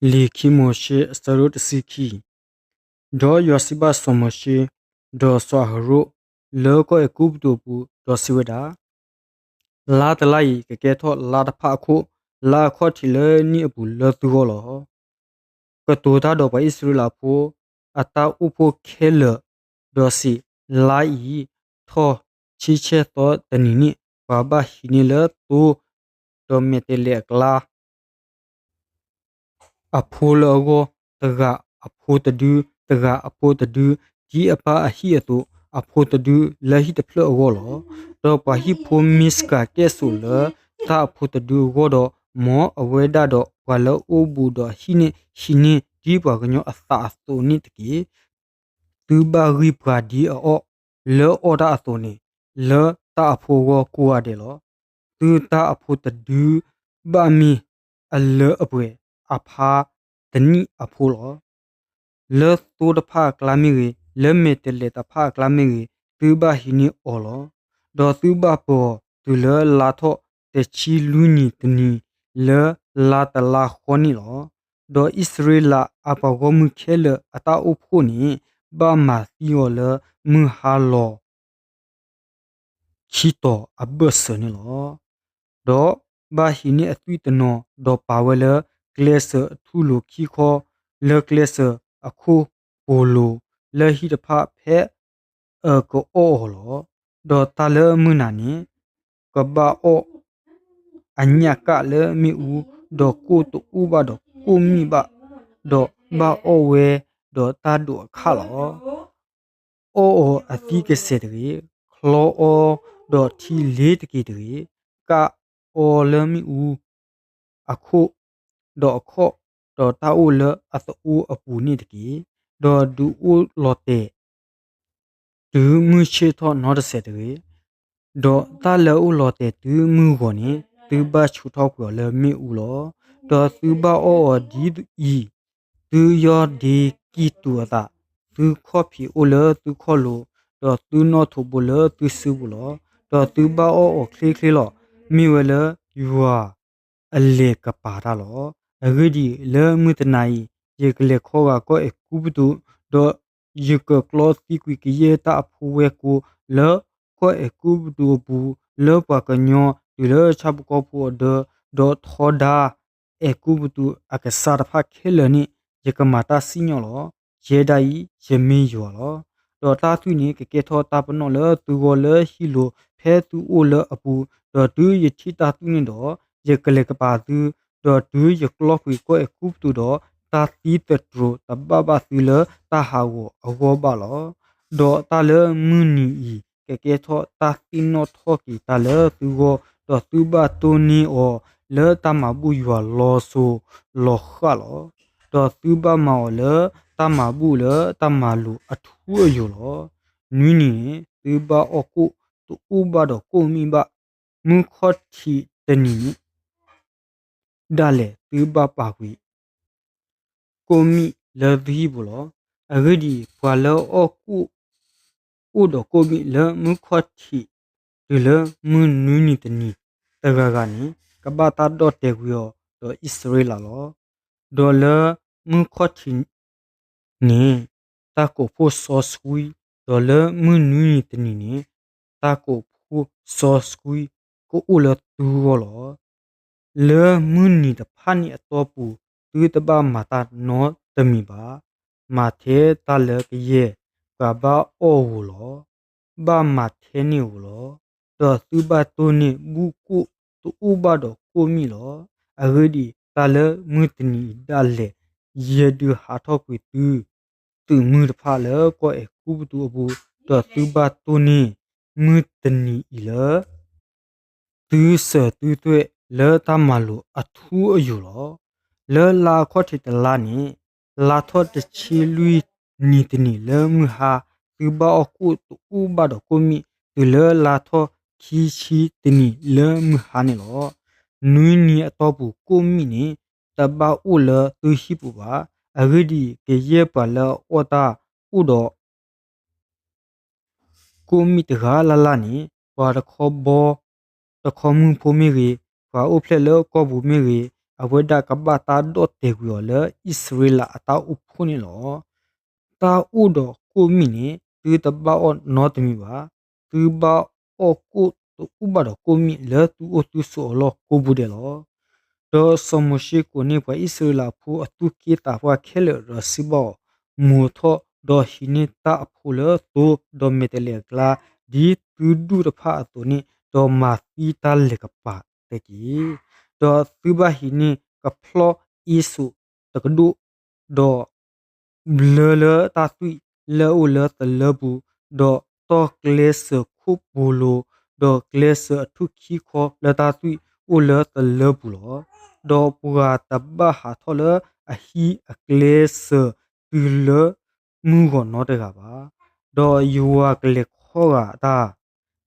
လံာ်ခံမိၤၡ့ အဆၢဒိၣ်တဆံခံ. ဒီးယွၤစံးဘၣ်စီၤမိၤၡ့ ဒီးစီၤအၤဟရိၣ် လၢကီၢ်အဲၤကူပတူးအပူၤ, ဒီးစံးဝဲဒၣ်, လါတလါအံၤ ကကဲထီၣ်လါတဖၣ်အခိၣ်, လါအခီၣ်ထံးလၢနံၣ်အပူၤလၢသုဂီၢ်လီၤ. ကတိၤတၢ်ဒီးပှၤအံၣ်စရ့လးဖိ အတၢ်အိၣ်ဖှိၣ်ခဲလၢာ်, ဒီးစံး, လါအံၤထီၣ်ဆံဆဲၣ်သီတနံၤန့ၣ်, ပှၤဘၣ်ဟံးန့ၢ်လၢသိ ဒီးမဲာ်တဲးလဲးအကျါ အဖိလၢအဂီၢ်, တဂၤအဖိတဒု, တဂၤအဖိတဒု, ဒ်အပၢ်အဟံၣ်အသိး, အဖိတဒုလၢဟံၣ်တဖျၢၣ်အဂီၢ်လီၤ. ဒီးပှၤဟံၣ်ဖိမ့ၢ်စှၤကဲၣ်ဆိးလၢတၢ်အဖိတဒုအဂီၢ်ဒီး, မ်အဝဲဒၣ်ဒီးပှၤလၢအအိၣ်ဘူးဒီးအဟံၣ်န့ၣ် ဟံးန့ၢ်ဒ်ပှၤကညီအသးအသိးန့ၣ်တက့ၢ်. သုဘၣ်ဂံၢ်ပှၤဒ်အအီၣ်လၢအီၣ်တၢ်အသိးန့ၣ်, လၢတၢ်အဖိအဂီၢ်ကိးဂၤဒဲးလီၤ. သုတၢ်အဖိတဒုဘၣ်မ့ၢ်အလၢအပှဲၤ အဖါတနံၣ်အဖိလီၤ. လၢသိတဖၣ်အကျါမ့ၢ်ဂ့ၤ, လၢမဲာ်တဲးလဲးတဖၣ်အကျါမ့ၢ်ဂ့ၤ, သုဘၣ်ဟံးန့ၢ်အီၤလီၤ. ဒီးသုဘၣ်ပၢၤအီၤတုၤလၢလါထီၣ်တဆံလွံၢ်နံၤတနံၤ လၢလါတလါဃီန့ၣ်လီၤ. ဒီးအံၣ်စရ့လးအပှၤဂီၢ်မုၢ်ခဲလၢာ်အတၢ်အိၣ်ဖှိၣ်န့ၣ် ဘၣ်မၤသံအီၤလၢမုၢ်ဟါလီၤ ခံတီၤအဘၢၣ်စၢၤန့ၣ်လီၤ. ဒီးဘၣ်ဟံးန့ၢ်အသွံၣ်တနီၤ, ဒီးပာ်ဝဲလၢကျဲစၢၤအထူၣ်လိၤခံခီ, လၢကျဲစၢၤအခိၣ်ပိၤလိၤ, လၢဟံၣ်တဖၣ်ဖဲအကအီၣ်အီၤလီၤ. ဒီးတၢ်လၢမုၢ်နၤန့ၣ် ကဘၣ်အီၣ်အညၣ်ကၣ်လၢမ့ၣ်အူ, ဒီးကိၣ်တအိၣ်ဘၣ်ဒီးကိၣ်မံၣ်ဘၣ်, ဒီးဘၣ်အီၣ်ဝဲဒီးတၢ်ဒိးအခၣ်လီၤ. အီၣ်အီၤအသံကစဲၤတဂ့ၤ, ချီအီၤဒီးထံလ့ၤတက့ၤတဂ့ၤ, ကၣ်အီၤလၢမ့ၣ်အူအခိၣ်, ဒီးအခီၣ်, ဒီးတၢ်အိၣ်လၢအသအိအပူၤန့ၣ်တက့ၢ်. ဒီးဒုးအိၣ်လီၤတဲာ် တုၤမုၢ်ဆ့ၣ်ထီၣ်နီတစဲးတဂ့ၤ. ဒီးတၢ်လၢအအိၣ်လီၤတဲာ်တုၤမုၢ်ဂီၤန့ၣ်, သုဘၣ်ဆူးထီၣ်ကွံာ်အီၤလၢမ့ၣ်အူလီၤ. ဒီးသုဘၣ်အီၣ်အီၤဒ်အံၤ, သုယီၢ်ဒ့ကံၢ်တူာ်အသး, သုခီၣ်ဖံးအိၣ်လၢသုခီၣ်လိၤ, ဒီးသုနီၣ်ထိးဘိလၢသုစုပူၤလီၤ. ဒီးသုဘၣ်အီၣ်အီၤချ့ချ့လီၤ. မ့ၢ်ဝဲလၢယွၤ အလဲၤကပၤတၢ်လီၤ. အဂ့ၢ်ဒ်အံၤ, လၢမုၢ်တနၤအံၤ ယကလဲၤခီဂာ်ကီၢ်အဲၤကူပတူး, ဒီးယကကျီသံကွံာ်ကယဲၢ်တၢ်အဖိဝဲၢ်ကိလၢကီၢ်အဲၤကူပတူးအပူၤ, လၢပှၤကညီတုၤလၢဆၣ်ဖိကီၢ်ဖိအဒၢ, ဒီးထီဒါအဲၤကူပတူးအကစၢ်တဖၣ်ခဲလၢာ်န့ၣ်, ယကမၤတၢ်စံၣ်ညီၣ်လီၤ. ယဲဒၣ်အံၤ ယမ့ၢ်ယွၤလီၤ. ဒီးတၢ်သွံၣ်န့ၣ် ကကဲထီၣ်တၢ်ပနီၣ်လၢသုဂီၢ်လၢဟံၣ်လိၤ ဖဲသုအိၣ်လၢအပူၤ, ဒီးတုၤယထံၣ်တၢ်သွံၣ်န့ၣ်ဒီး, ယကလဲၤကပၤသု, ဒီးတုၤယကျီကွံာ်ကီၢ်အဲၤကူပတူးဒီး, တၢ်သံသတြိာ်တဘၣ်ဘၣ်သုလၢတၢ်ဟးဂီၤအဂီၢ်ဘၣ်လီၤ. ဒီးတၢ်လၢမုၢ်နံၤအံၤ ကကဲထီၣ်တၢ်သ့ၣ်နီၣ်ထီၣ်က့ၤတၢ်လၢသုဂီၢ်, ဒီးသုဘၣ်တိၢ်န့ၢ်အီၤလၢတၢ်မၤဘူၣ်ယွၤလီၤစိၤလီၤဃၣ်လီၤ. ဒီးသုဘၣ်မၤအီၤလၢတၢ်မၤဘူၣ်လၢတၢ်မၤလိာ်အထူအယိာ်လီၤ. နွံနံၤန့ၣ် သုဘၣ်အီၣ်ကိၣ်တအိၣ်ဘၣ်ဒီးကိၣ်မံၣ်ဘၣ်. မုၢ်ခီၣ်ထံးတနံၤန့ၣ် ဒၣ်လဲာ်သုဘၣ်ပာ်ကွံာ် ကိၣ်မံၣ်လၢသုဟံၣ်ပူၤလီၤ. အဂ့ၢ်ဒ်အံၤ, ပှၤလၢအအီၣ်ကိၣ် အိၣ်ဒီးကိၣ်မံၣ်လၢမုၢ်ခီၣ်ထံးတုၤလၢမုၢ်နွံနံၤတနံၤတဂၤဂၤန့ၣ်, ကဘၣ်တၢ်ဒီၣ်တဲာ်ကွံာ်အီၤဒီးအံၣ်စရ့လးလီၤ. ဒီးလၢမုၢ်ခီၣ်ထံးန့ၣ် တၢ်ကိးဖှိၣ်စီဆှံ, ဒီးလၢမုၢ်နွံနံၤတနံၤန့ၣ်, တၢ်ကိးဖှိၣ်စီဆှံကအိၣ်လၢသုဂီၢ်လီၤ. လၢမုၢ်နံၤတဖၣ်န့ၣ်အတီၢ်ပူၤ သုတဘၣ်မၤတၢ်နီတမံၤဘၣ်. မၤထဲတၢ်လၢကယဲၢ်ပှၤဘၣ်အီၣ်ဧိၤလီၤ. ဘၣ်မၤထဲန့ၣ်ဧိၤလီၤ. ဒီးသုဘၣ်တိၢ်န့ၢ်ဘူၣ်ကိၣ်တအိၣ်ဘၣ်ဒီးကိၣ်မံၣ်လီၤ. အဂ့ၢ်ဒ်အံၤ, တၢ်လၢမုၢ်တနံၤအံၤဒၣ်လဲာ် ယဒုးဟးထီၣ်ကွံာ်သု သုးမုၢ်တဖၣ်လၢကီၢ်အဲၤကူပတူးအပူၤ, ဒီးသုဘၣ်တိၢ်န့ၢ်မုၢ်တနံၤအံၤလၢ သုစၢၤသုသွဲၣ်လၢတၢ်မၤလိာ်အထူအယိာ်လီၤ. လၢလါအခီၣ်ထံးတလါန့ၣ်, လါထီၣ်တဆံလွံၢ်နံၤတနံၤလၢမုၢ်ဟါ, သုဘၣ်အီၣ်ကိၣ်တအိၣ်ဘၣ်ဒီးကိၣ်မံၣ်, တုၤလၢလါထီၣ်ခံဆံတနံၤလၢမုၢ်ဟါန့ၣ်လီၤ. နွံနံၤအတီၢ်ပူၤကိၣ်မံၣ်န့ၣ် တဘၣ်အိၣ်လၢသုဟံၣ်ပူၤဘၣ်. အဂ့ၢ်ဒ်အံၤ, ကယဲၢ်ပှၤလၢအအီၣ်တၢ်အိၣ်ဒီး ကိၣ်မံၣ်တဂၤလၢ်လၢ်န့ၣ်, ပှၤတခီဘီ တခီမုၢ်ဖိမ့ၢ်ဂ့ၤ, ပှၤအိၣ်ဖျဲၣ်လၢကီၢ်ပူၤမ့ၢ်ဂ့ၤ, အဝဲဒၣ်ကဘၣ်တၢ်ဒီၣ်တဲာ်ကွံာ်အီၤလၢအံၣ်စရ့လးအတၢ်အိၣ်ဖှိၣ်န့ၣ်လီၤ. တၢ်အိၣ်ဒီးကိၣ်မံၣ်န့ၣ် သုတဘၣ်အီၣ်နီတမံၤဘၣ်. သုဘၣ်အီၣ်ကိၣ်တအိၣ်ဘၣ်ဒီးကိၣ်မံၣ်လၢသုအိၣ်သုဆိးအလီၢ်ကိးပူၤဒဲးလီၤ. ဒီးစီၤမိၤၡ့ကိးန့ၢ်ပှၤအံၣ်စရ့လးဖိအသူၣ်က့သးပှၢ်ခဲလၢာ်ဒီးစံးဘၣ်အီၤ, မိာ်ထီၣ်ဒီးဟံးန့ၢ်တၢ်အဖိလၢသိဒီးမဲာ်တဲးလဲးအကျါ, ဒ်သုဒူၣ်တဖၣ်အသိးန့ၣ်, ဒီးမၤသံတၢ်လဲၤကပၤတက့ၢ်. ဒီးသုဘၣ်ဟံးန့ၢ်ကဖျီၣ်အ့စိာ်တကဒိၣ်, ဒီး ဘျၢလၢတၢ်သွံၣ်လၢအအိၣ်လၢသလၢပူၤ, ဒီးတီၢ်ကျဲစၢၤခိၣ်ပိလိၤ, ဒီးကျဲစၢၤအထူၣ်ခံခီလၢတၢ်သွံၣ်အိၣ်လၢသလၢပူၤလီၤ. ဒီးပှၤတဘၣ်ဟးထီၣ်လၢအဟံၣ်အကျဲစၢၤတုၤလၢမုၢ်ဂီၤနီတဂၤဘၣ်. ဒီးယွၤကလဲၤခီဂာ်အတၢ်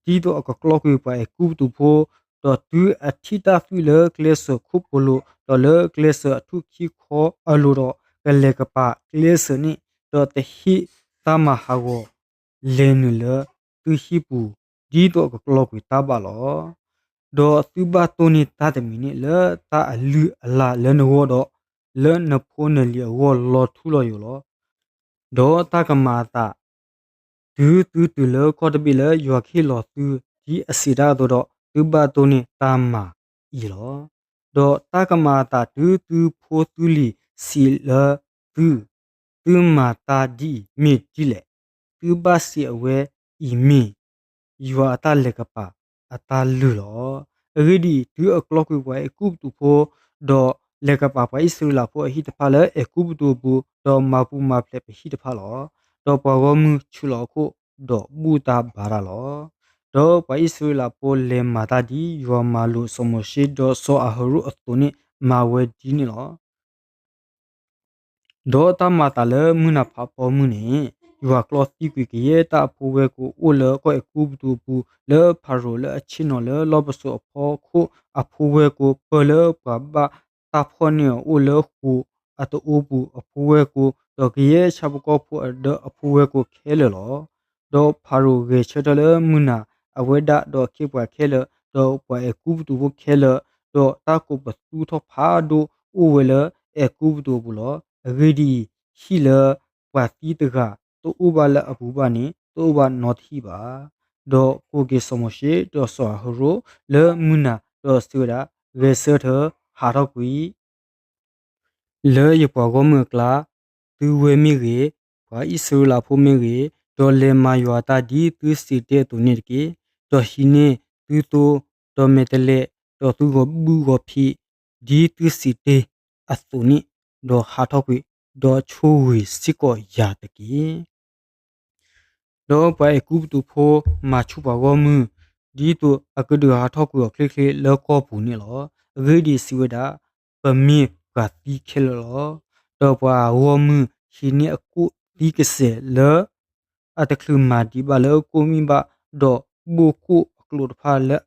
ဒ်သိးအကကျီကွံာ်ပှၤအဲၤကူပတူးဖိ, ဒီးတုၤအထံၣ်တၢ်သွံၣ်လၢကျဲစၢၤခိၣ်ပိလိၤ, ဒီးလၢကျဲစၢၤအထူၣ်ခံခီအလိၤဒီး, ကလဲၤကပၤကျဲစၢၤန့ၣ်, ဒီးတဟ့ၣ်တၢ်မၤဟးဂီၤလဲၤနုာ်လၢသုဟံၣ်ပူၤ, ဒ်သိးအကကျီကွံာ်တၢ်ဘၣ်လီၤ. ဒီးသုဘၣ်တိၢ်န့ၢ်တၢ်တမံၤန့ၣ် လၢတၢ်အလုၢ်အလၢ်လၢနဂီၢ်ဒီး, လၢနဖိနလံၤအဂီၢ်လီၤထူလီၤယိာ်လီၤ. ဒီးတၢ်ကမၤအသး တုၤသုတုၤလၢကီၢ်တဘ့ၣ်လၢယွၤကဟ့ၣ်လီၤသုဒ်အစံးတၢ်အသိးဒီး, သုဘၣ်တိၢ်န့ၢ်တၢ်မၤအံၤလီၤ. ဒီးတၢ်ကမၤအသးတုၤသုဖိသုလံၤစံးလၢသု, သုမၤတၢ်ဒ်အံၤမ့ၢ်ဒ်လဲၣ်, သုဘၣ်စံးအဝဲ, အံၤမ့ၢ်ယွၤအတၢ်လဲၤကပၤအတၢ်လုၢ်လီၤ. အဂ့ၢ်ဒ်အံၤ, တုၤအကျီကွံာ်ပှၤအဲၤကူပတူးဖိ, ဒီးလဲၤကပၤပှၤအံၣ်စရ့လးဖိအဟံၣ်တဖၣ်လၢအဲၤကူပတူးအပူၤ, ဒီးမၤပူၤမၤဖျဲးပဟံၣ်တဖၣ်လီၤ. ဒီးပှၤဂီၢ်မုၢ်ဆူးလီၤအခိၣ်, ဒီးဘူၣ်တၢ်ဘါတၢ်လီၤ. ဒီးပှၤအံၣ်စရ့လးဖိလဲၤမၤတၢ်ဒ်ယွၤမၤလိာ်စီၤမိၤၡ့ဒီးစီၤအၤဟရိၣ်အသိးန့ၣ်မၤဝဲဒ်န့ၣ်လီၤ. ဒီးတၢ်မၤအသးလၢမုၢ်နၤဖးဖီမုၢ်န့ၣ်, ယွၤကျီသံကွံာ်ကယဲၢ်တၢ်အဖိဝဲၢ်ကိာ်အိၣ်လၢကီၢ်အဲၤကူပတူးအပူၤ, လၢဖၤရိၤလၢအဆ့ၣ်နီၤလၢလီၢ်ပစိာ်အဖီခိၣ်အဖိဝဲၢ်ကိာ်, ပၢၢ်လၢပှၤဘၣ်တၢ်ဖီၣ်န့ၢ်အီၤအိၣ်လၢဃိာ်အတအိပူၤအဖိဝဲၢ်ကိာ်, ဒီးကယဲၢ်ဆၣ်ဖိကီၢ်ဖိအဒၢအဖိဝဲၢ်ကိာ်ခဲလၢာ်လီၤ. ဒီးဖၤရိၤဂဲၤဆၢထၢၣ်လၢမုၢ်နၤ, အဝဲဒၣ်ဒီးအခ့အပှၤခဲလၢာ်, ဒီးပှၤအဲၤကူပတူးဖိခဲလၢာ်, ဒီးတၢ်ကိးပသူထီၣ်ဖးဒိၣ်အိၣ်ဝဲလၢအဲၤကူပတူးအပူၤလီၤ. အဂ့ၢ်ဒ်အံၤ, ဟံၣ်လၢပှၤသံတဂၤတအိၣ်ဘၣ်လၢအပူၤဘၣ်န့ၣ် တအိၣ်ဘၣ်နီတဟံၣ်ဘၣ်. ဒီးကိးက့ၤစီၤမိၤၡ့ဒီးစီၤအၤဟရိၣ်လၢမုၢ်နၤ, ဒီးစံးဝဲဒၣ်, ဂဲၤဆၢထၢၣ်ဟးထီၣ်ကွံာ် လၢယပှၤဂီၢ်မုၢ်အကျါ, သုဝဲမ့ၢ်ဂ့ၤ, ပှၤအံၣ်စရ့လးဖိမ့ၢ်ဂ့ၤ, ဒီးလဲၤမၤယွၤအတၢ်ဒ်သုစံးတ့ၢ်အသိးန့ၣ်တက့ၢ်. ဒီးဟံးန့ၢ်သုသိဒီးမဲာ်တဲးလဲး, ဒီးသုဂီၤဘုၣ်ဂီၤဖံး, ဒ်သုစံးတ့ၢ်အသိးန့ၣ်, ဒီးဟးထီၣ်ကွံာ်, ဒီးဆိၣ်ဂ့ၤစ့ၢ်ကီးယၤတက့ၢ်. ဒီးပှၤအဲၤကူပတူးဖိမၤဆူၣ်ပှၤဂီၢ်မုၢ်, ဒ်သိးအကဒုးဟးထီၣ်ကွံာ်အီၤချ့ချ့လၢကီၢ်ပူၤန့ၣ်လီၤ. အဂ့ၢ်ဒ်အံၤ, စံးဝဲဒၣ်, ပမ့ၢ်ပှၤသံခဲလၢာ်လီၤ. ဒီးပှၤဂီၢ်မုၢ်ဟံးန့ၢ်အကိၣ်သံကစဲၤလၢ အတချုးမၤဒံးဘၣ်လၢကိၣ်မံၣ်ဘၣ်, ဒီးဘိၣ်ကိၣ်အကျိၤတဖၣ်လၢ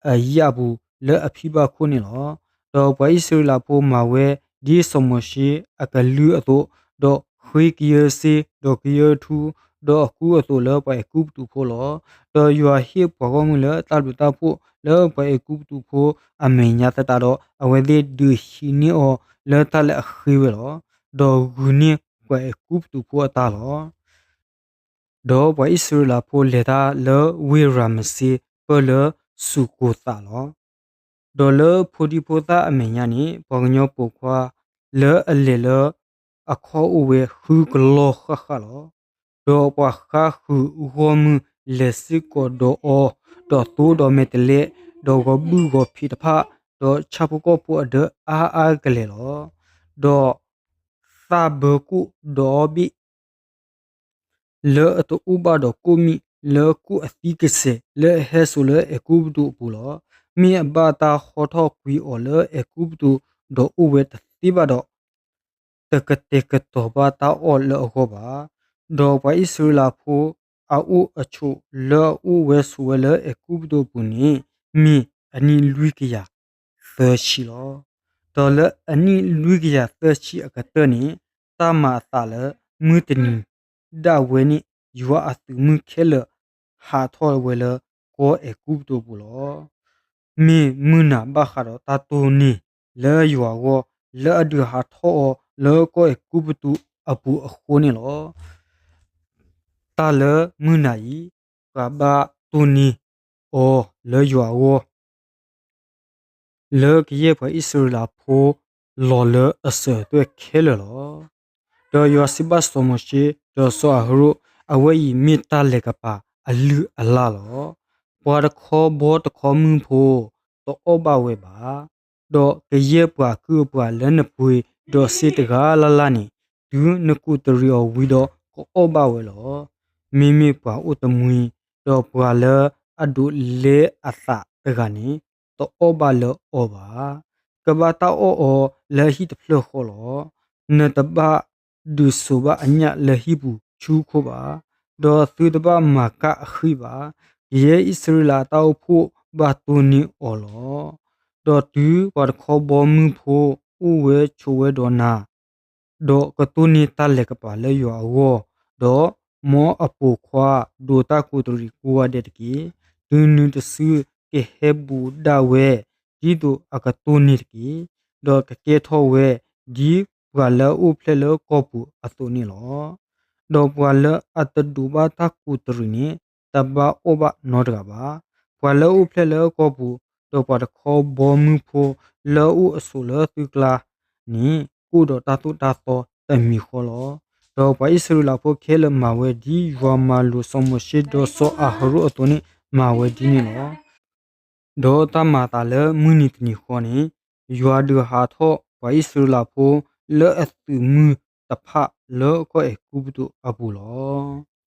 အယၣ်ပူၤလၢအဖံဘၣ်ခိၣ်န့ၣ်လီၤ. ဒီးပှၤအံၣ်စရ့လးဖိမၤဝဲဒ်စီၤမိၤၡ့အကလုၢ်အသိး, ဒီးဃ့ကယၢစ့, ဒီးကယၢထူ, ဒီးအကူအသိးလၢပှၤအဲၤကူပတူးဖိလီၤ. ဒီးယွၤဟ့ၣ်ပှၤဂီၢ်မုၢ်လၢတၢ်ဘျုးတၢ်ဖှိၣ်လၢပှၤအဲၤကူပတူးဖိအမဲာ်ညါသတးဒီး, အဝဲသ့ၣ်ဒုးဟံးန့ၢ်အီၤလၢတၢ်လၢအဃ့ဝဲလီၤ. ဒီးဂုာ်န့ၢ်ပှၤအဲၤကူပတူးဖိအတၢ်လီၤ. ဒီးပှၤအံၣ်စရ့လးဖိလဲၤတၢ်လၢဝ့ၢ်ရၤမစ့, ပၢၢ်လၢစူၤကိၤသးလီၤ. ဒီးလၢဖိဒံဖိသၣ်အမဲာ်ညါန့ၣ်, ပှၤကညီပိာ်ခွါလၢအလဲၤလၢအခီၣ်အိၣ်ဝဲဃုကလီၢ်ဃၣ်ဃၣ်လီၤ. ဒီးပှၤဃါဃုာ်ဂီၢ်မုၢ်လဲၤစ့ၢ်ကီးဒီးအီၤ, ဒီးသိဒီးမဲာ်တဲးလဲး, ဒီးဂီၤဘုၣ်ဂီၤဖံးတဖၣ်, ဒီးဆၣ်ဖိကီၢ်ဖိအဒၢအါအါကလဲာ်လီၤ. ဒီး သၣ်ဘၢကိၣ်ဒီးအီၤဘ့ၣ် လၢအတအိၣ်ဘၣ်ဒီးကိၣ်မံၣ်လၢကိၣ်အသံကစဲၤလၢအဟဲစိာ်လၢအဲၤကူပတူးအပူၤလီၤ. မ့ၢ်အဘၣ်တၢ်ဟီထီၣ်ကွံာ်အီၤလၢအဲၤကူပတူးဒီးအိၣ်ဝဲတသ့ဘၣ်ဒီး တကတဲာ်ကတီၤဘၣ်တၢ်အီၣ်လၢအဂီၢ်ဘၣ်. ဒီးပှၤအံၣ်စရ့လးဖိအအိၣ်အဆိးလၢအအိၣ်ဝဲဆိးဝဲလၢအဲၤကူပတူးအပူၤန့ၣ် မ့ၢ်အနံၣ်လွံၢ်ကယၤသၢဆံလီၤ. ဒီးလၢအနံၣ်လွံၢ်ကယၤသၢဆံအကတၢၢ်န့ၣ်, တၢ်မၤအသးလၢမုၢ်တနံၤဒၣ်ဝဲန့ၣ် ယွၤအသုးမုၢ်ခဲလၢာ်ဟးထီၣ်ဝဲလၢကီၢ်အဲၤကူပတူးအပူၤလီၤ. မ့ၢ်မုၢ်နၤဘၣ်ဃးဒီးတၢ်တိၢ်န့ၢ် လၢယွၤအဂီၢ်, လၢအဒုးဟးထီၣ်အီၤလၢကီၢ်အဲၤကူပတူးအပူၤအဃိန့ၣ်လီၤ. တၢ်လၢမုၢ်နၤအံၤ ပှၤဘၣ်တိၢ်န့ၢ်အီၤလၢယွၤအဂီၢ် လၢကယဲၢ်ပှၤအံၣ်စရ့လးဖိလီၤလၢအစၢၤအသွဲၣ်ခဲလၢာ်လီၤ. ဒီးယွၤစံးဘၣ်စီၤမိၤၡ့ ဒီးစီၤအၤဟရိၣ်, အဝဲအံၤမ့ၢ်တၢ်လဲၤကပၤအလုၢ်အလၢ်လီၤ. ပှၤတခီဘီတခီမုၢ်ဖိ တအီၣ်ဘၣ်ဝဲဘၣ်. ဒီးကယဲၢ်ပှၤကုၢ်အပှၤလၢနပှ့ၤဒီးစ့တဂၤလၢ်လၢ်န့ၣ်, တုၤနကူးတရံးအီၤဝံၤဒီး ကအီၣ်ဘၣ်ဝဲလီၤ. မ့မ့ၢ်ပှၤအိၣ်တမှံၤ, ဒီးပှၤလၢအဒိးလဲအသးတဂၤန့ၣ်, တအီၣ်ဘၣ်လၢအီၤဘၣ်. ကဘၣ်တၢ်အီၣ်အီၤလၢဟံၣ်တဖျၢၣ်ဃီလီၤ. နတဘၣ်ဒုးစိာ်ဘၣ်အညၣ်လၢဟံၣ်ပူၤဆူခိၣ်ဘၣ်, ဒီးသုတဘၣ်မၤကၣ်အဃံဘၣ်. ကယဲၢ်အံၣ်စရ့လးအတၢ်အိၣ်ဖှိၣ်ဘၣ်တိၢ်န့ၢ်အီၤလီၤ. ဒီးတုၤပှၤတခီဘီမုၢ်ဖိအိၣ်ဝဲဆိးဝဲဒီးနၤ, ဒီးကတိၢ်န့ၢ်တၢ်လဲၤကပၤလၢယွၤအဂီၢ်, ဒီးမ်အပိာ်ခွါဒိးတၢ်ကူးတရံးကိးဂၤဒဲးတက့ၢ်. တုၤနုၤတစုကဟဲဘူးဒၣ်ဝဲ, ဒ်သိးအကတိၢ်န့ၢ်တက့ၢ်. ဒီးကကဲထီၣ်ဝဲ, ဒ်ပှၤလၢအအိၣ်ဖျဲၣ်လၢကီၢ်ပူၤအသိးန့ၣ်လီၤ. ဒီးပှၤလၢအတဒိးဘၣ်တၢ်ကူးတရံးန့ၣ်, တဘၣ်အီၣ်ဘၣ်နီတဂၤဘၣ်. ပှၤလၢအအိၣ်ဖျဲၣ်လၢကီၢ်ပူၤ, ဒီးပှၤတခီဘီမုၢ်ဖိလၢအအိၣ်အဆိးလၢသုကျါန့ၣ်, ကအိၣ်ဒီးတၢ်သိၣ်တၢ်သီတမံၤဃီလီၤ. ဒီးပှၤအံၣ်စရ့လးဖိခဲလၢာ်မၤဝဲဒ်ယွၤမၤလိာ်စီၤမိၤၡ့ဒီးစီၤအၤဟရိၣ်အသိးန့ၣ်, မၤဝဲဒ်န့ၣ်လီၤ. ဒီးတၢ်မၤအသးလၢမုၢ်နံၤတနံၤဃီန့ၣ်, ယွၤဒုးဟးထီၣ်ပှၤအံၣ်စရ့လးဖိ လၢအသုးမုၢ်တဖၣ်လၢကီၢ်အဲၤကူပတူးအပူၤလီၤ.